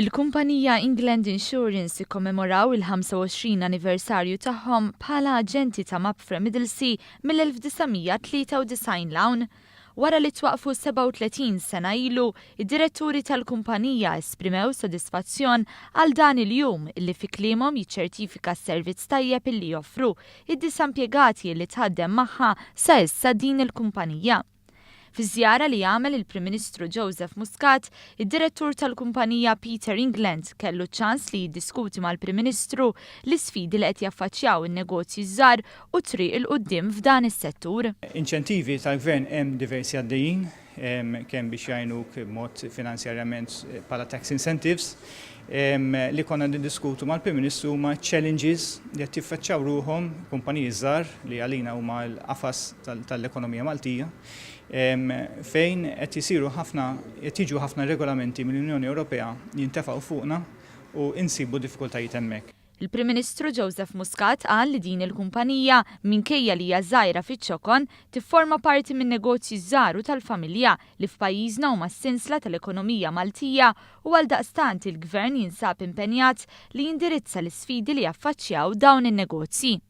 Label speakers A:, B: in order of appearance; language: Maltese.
A: Il-kumpanija England Insurance ikkommemoraw il-25 anniversarju tagħhom bħala aġenti ta' Mapfre Middlesea mill-1993 'l hawn. Wara li twaqqfu 37 sena ilu, id-diretturi tal-kumpanija esprimew sodisfazzjon għal dan il-jum illi fi kliemhom jiċċertifika s-servizz tajjeb illi joffru id-disa' impjegati illi tħaddem magħha sa issa din il-kumpanija. Fi żjara li għamel il-Prim Ministru Joseph Muscat, id-direttur tal-kumpanija Peter England kellu ċ-ċans li jiddiskuti mal-Prim Ministru l-isfidi li qed jaffaċċjaw in-negozji ż-żgħar u t-triq 'il quddiem f'dan is-settur.
B: Inċentivi tal-Gvern hemm diversi għaddejjin, kemm biex jgħinuk b'mod finanzjarjament bħala tax incentives. Li konna niddiskutu mal-Prim Ministru huma challenges li qed jiffaċċjaw ruħhom kumpaniji żgħar li għalina huma l-qafas tal-ekonomija Maltija, fejn qed isiru ħafna qed jiġu ħafna regolamenti mill-Unjoni Ewropea jintefgħu fuqna u insibu diffikultajiet hemmhekk.
A: Il-Prim Ministru Joseph Muscat qal li din il-kumpanija, minkejja li hija żgħira fiċ-ċokon, tifforma parti min-negozji żgħar u tal-familja li f'pajjiżna huma s-sinsla tal-ekonomija Maltija u għaldaqstant il-Gvern jinsab impenjat li jindirizza l-isfidi li jaffaċċjaw dawn in-negozji.